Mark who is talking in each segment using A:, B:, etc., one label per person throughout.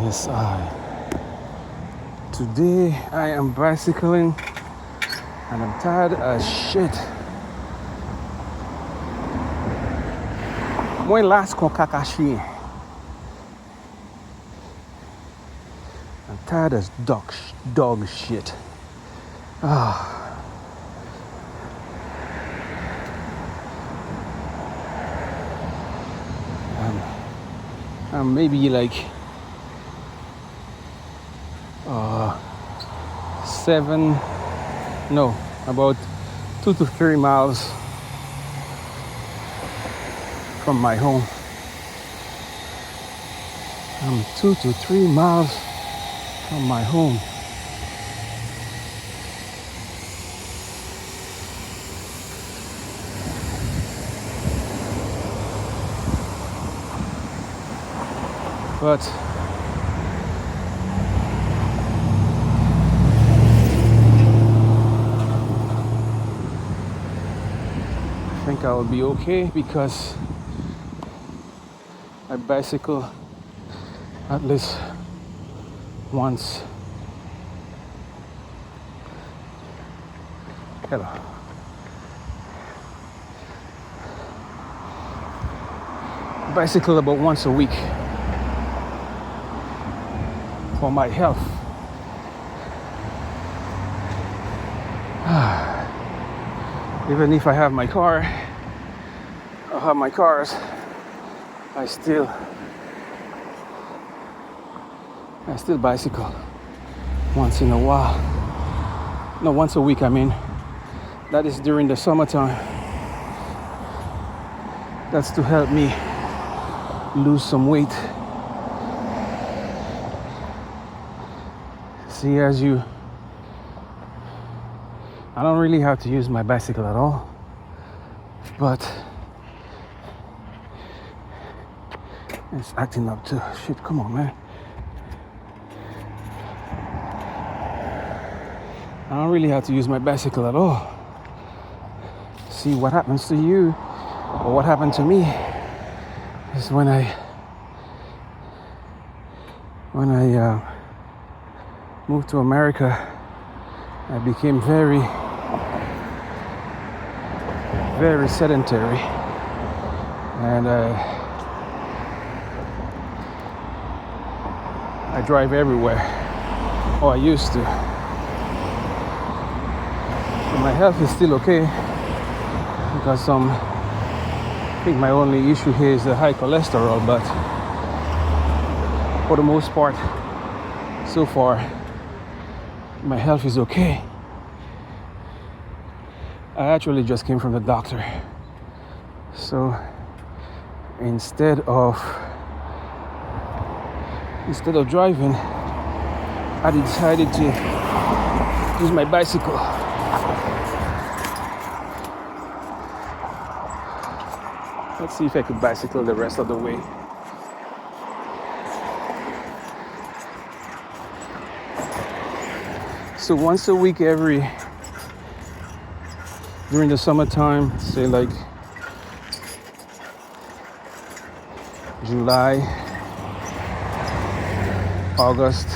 A: Yes, I. Today I am bicycling and I'm tired as shit. Mwen las kon kaka chyen. I'm tired as dog shit. Ah. I'm maybe like 7, no, about 2 to 3 miles from my home. I'm 2 to 3 miles from my home. But I think I will be okay because I bicycle at least once. Hello. Bicycle about once a week for my health. Even if I have my car, I have my cars, I still bicycle once in a while. No, once a week, I mean. That is during the summertime. That's to help me lose some weight. See, as you, I don't really have to use my bicycle at all, but it's acting up too. Shit, come on, man. I don't really have to use my bicycle at all. See, what happens to you, or what happened to me, is when I moved to America, I became very, very sedentary, and I drive everywhere, or I used to. But my health is still okay, because I think my only issue here is the high cholesterol, but for the most part, so far, my health is okay. I actually just came from the doctor. So instead of driving, I decided to use my bicycle. Let's see if I could bicycle the rest of the way. So once a week, during the summertime, say like July, August,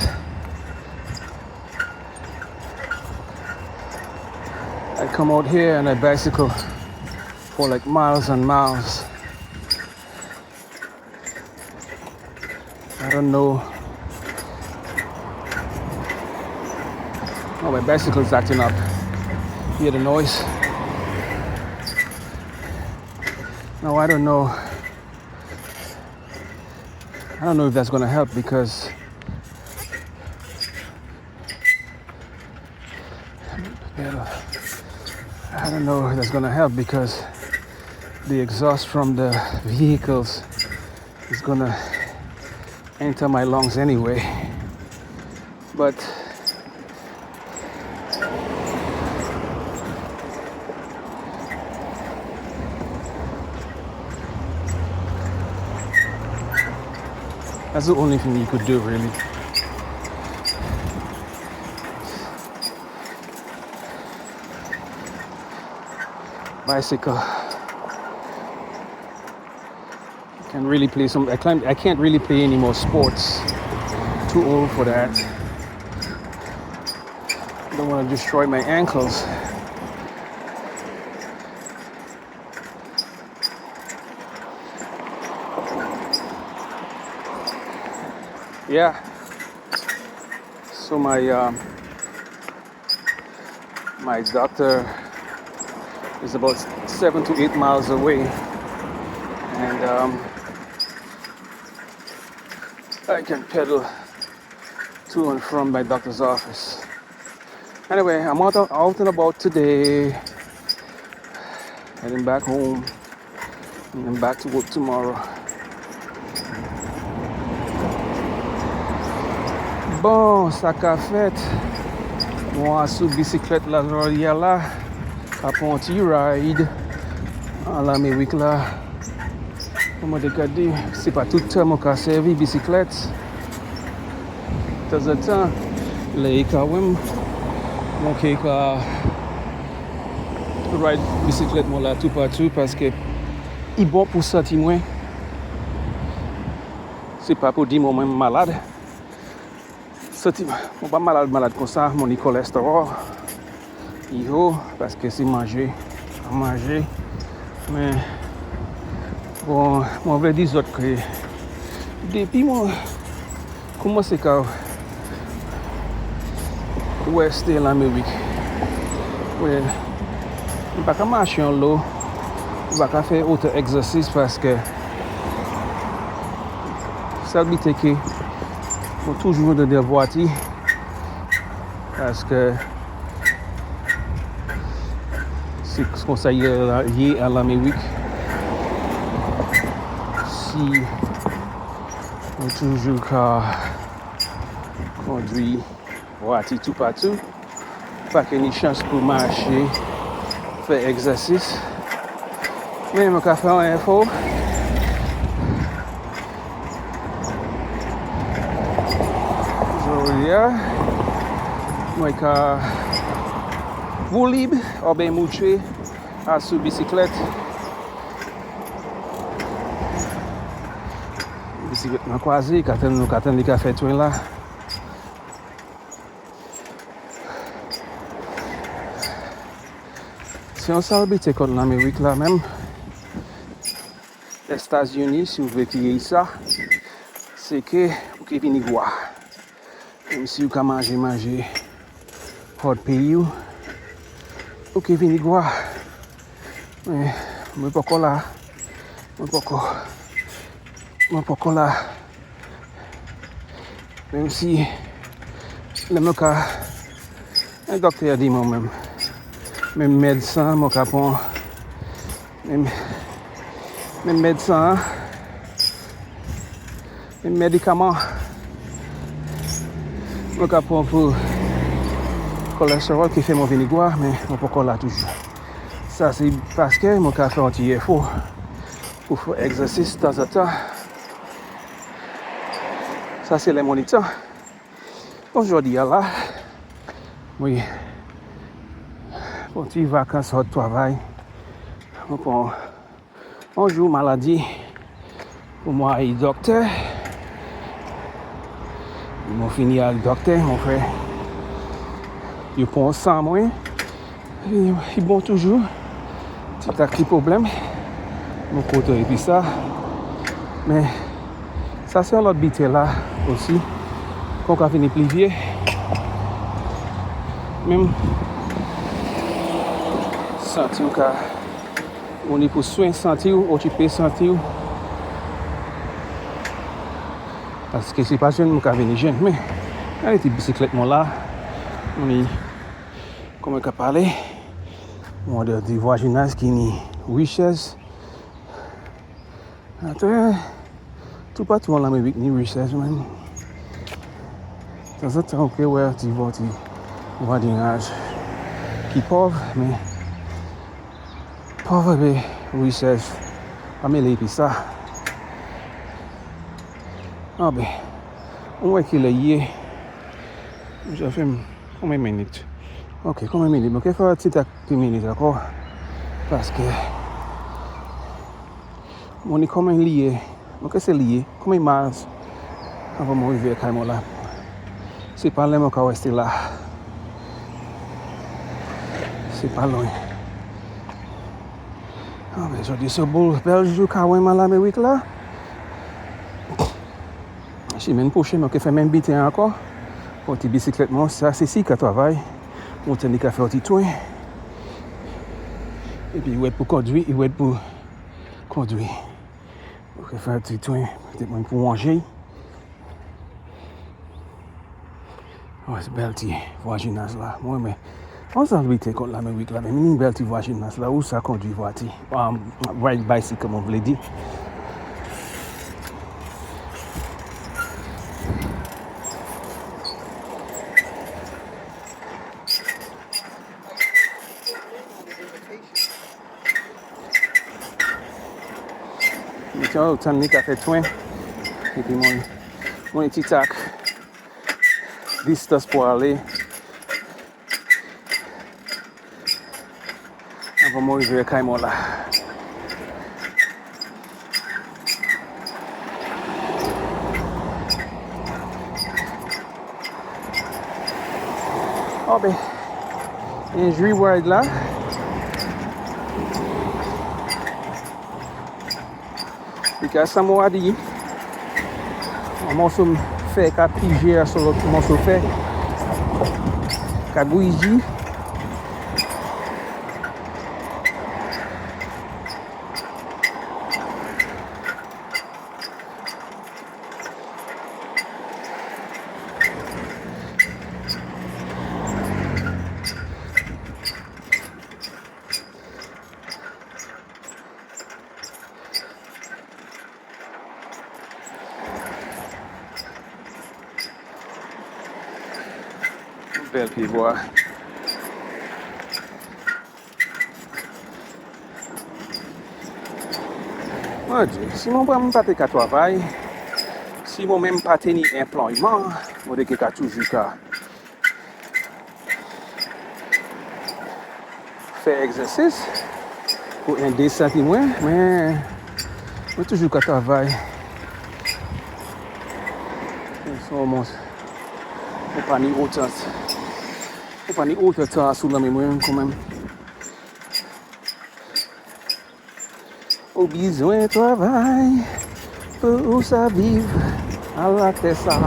A: I come out here and I bicycle for like miles and miles. I don't know. Oh, my bicycle is acting up. Hear the noise? No, I don't know. I don't know if that's going to help because I don't know if that's going to help because the exhaust from the vehicles is going to enter my lungs anyway. But that's the only thing you could do, really. Bicycle. I can really play some. I can't. I can't really play any more sports Too old for that. Don't want to destroy my ankles. Yeah. So my doctor is about 7 to 8 miles away, and I can pedal to and from my doctor's office. Anyway, I'm out and about today, heading back home, and I'm back to work tomorrow. Bon, sa ka fèt. Mwen sou bisiklèt la jòdi-a la. Ka pwan ti ride an Lamérik la. Kòman té ka di, sé pa tout tan mwen ka sèvi bisiklèt. Tanzantan, lè i ka wèm, mwen ké ka ride bisiklèt mwen la tou patou paské i bon pou santi mwen. Sé pa pou di mwen mwen malad. Santi mwen pa malad malad konsa, mwen ni kolestewòl i wo paské sé manjé, manjé. Men bon, mwen vlé di zòt ké dépi mwen kòmansé ka wè sé Lamérik, wè mwen pa ka maché an lo, mwen pa ka fè otan egzèsis paské sa bité ké mwen toujou dan dé vwati paské sé konsa yé an Lamérik. Si mwen toujou ka kondwi vwati tou patou, pa ké ni chans pou maché, fè egzèsis. Men mwen ka fè an efò. Jòdi-a, mwen ka woulib oubyen mouché a sou bisiklèt. Bisiklèt mwen kwazé, ka tann nou ka tann li ka fè twen la. Sé yon sal bité kont Lamérik la menm. Ètazini, si ou vlé ki sa, sé ké ou ké vini gwa. Menm si ou ka manjé manjé hòt péyi ou, ou ké vini gwa. Men mwen poko la. Mwen poko la. Menm si lè mwen ka yon doktè di mwen menm, menm médsen mwen ka pwan menm médsen, menm médikaman mwen ka pwan pou kolestewòl ki fè mwen vini gwa, men mwen poko la toujou. Sa sé paské mwen ka fè yon ti efò pou fè egzèsis tanzantan. Sa sé lè mwen ni tan. Bon, jòdi-a la, mwen pwan ti vakans hòt twavay. Mwen pwan yon jou maladi pou mwen ay doktè. Mwen fini al doktè, mwen fè yo pwan san mwen. I bon toujou. Ti tak ti pwoblèm. Mwen koto épi sa. Men sa sé yon lòt bité la osi. Kon ka vini pli vyé. Menm santi ou ka ou ni pou swen santi ou, okipé santi ou. Paské sé pa jèn mwen ka vini jèn. Men, gade ti bisiklèt mwen la. Mwen ni, kòman ka palé? Mwen de di vwazinaj ki ni richès. Atè, tou patou an Lamérik ni richès men. Tanzantan ou ké wè ti vwazinaj ki pòv, men pòv épi richès pa mélé épi sa. Ah ben, ou wè ki lè yé. Sa fè konbyen minit? Ok, konbyen minit? Mwen ké fè ti tak ti minit ankò. Paské mwen ni konbyen li yé. Mwen ké sé li yé. Konbyen miles avan mwen rivé kay mwen la. Sé pa lwen mwen ka wèsté la. Sé pa lwen. Ah, men jòdi sé bèl jou ka wè an Laméwik la. Simenn pwochèn, mwen ka fè menm biten ankò. Pou ti bisiklèt mwen, sa sé si ka travay. Mwen ni ka fè yon ti twen. Épi, i wèt pou kondwi, i wèt pou kondwi. Mwen ka fè yon ti twen, petèt mwen pou manjé. Oh, sé bèl ti vwazinaj la. Mwen, men, on sa lwité kont Laméwik la, men ni bèl ti vwazinaj la, ou sa kondwi vwati. Ride bicycle, mwen vlé di. Mwen tan ni ka fè twen. Épi mwen ti tak distans pou alé. Avan mwen rivé kay mwen la. Oh ben, enjoy ride la. Because sa mwen di, yon mòso fè ka pijé sou lòt mòso fè, ka bwiji. Bèl pyébwa. Mwen di, si mwen mwen pa té ka travay, si mwen menm pa té ni anplwayman, mwen té ka toujou ka fè egzèsis pou édé santé mwen, men mwen toujou ka travay. So, mwen pa ni otan, mwen pa ni otan tan sou lanmen mwen kanmenm. Ou bizwen travay pou sa viv a la tè sa.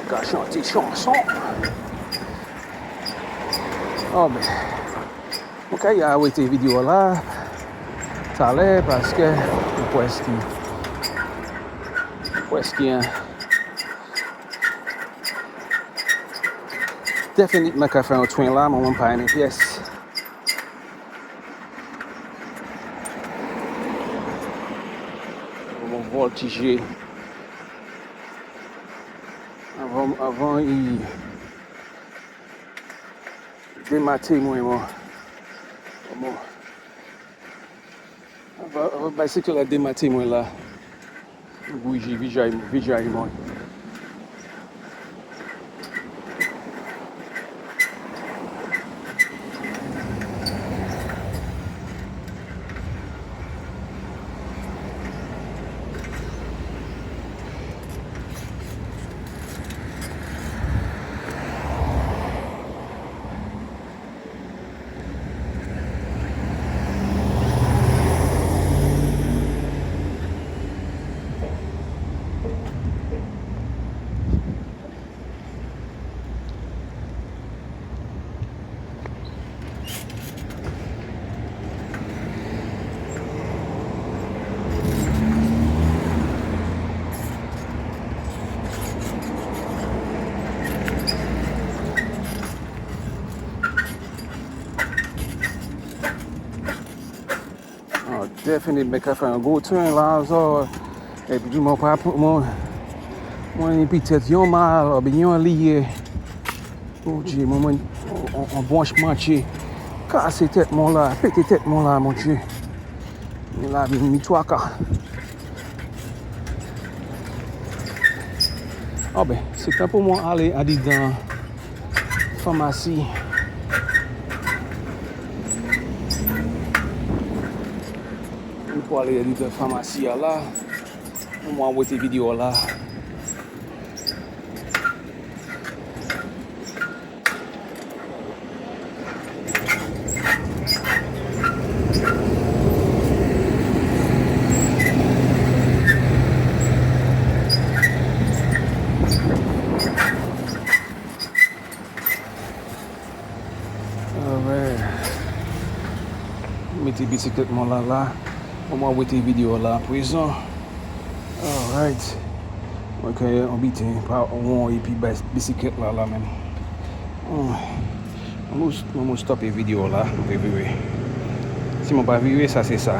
A: Ka chanté chanson. Oh ben, mwen ka ya wété vidéo la talè paské pwèski definitman ka fè yon twen la, mwen pa renmen pyès. Mwen vòltijé avan i dématé mwen mwen avan bicycle la dématé mwen la bwiji vijay mwen. Oh, definitely ka fè yon gwo turn la so. Épi mwen pa mwen petèt yon mal oubyen yon liyé. Oh Djé, mwen an branch manché. Kasé tèt mwen la, pété tèt mwen la, mon Djé. Men la mi twaka. Oh ben, sé tan pou mwen alé andidan famasi. Mwen pou alé andidan famasi a la. Mwen wété vidéo la. Mété bisiklèt mwen la la. Pou mwen wété videyo la an pwézan. Alright. Ok, an biten, pa won épi bisiklèt la la menm. Mwen mou stopé videyo la, mwen viré. Si mwen pa viré, sa sé sa.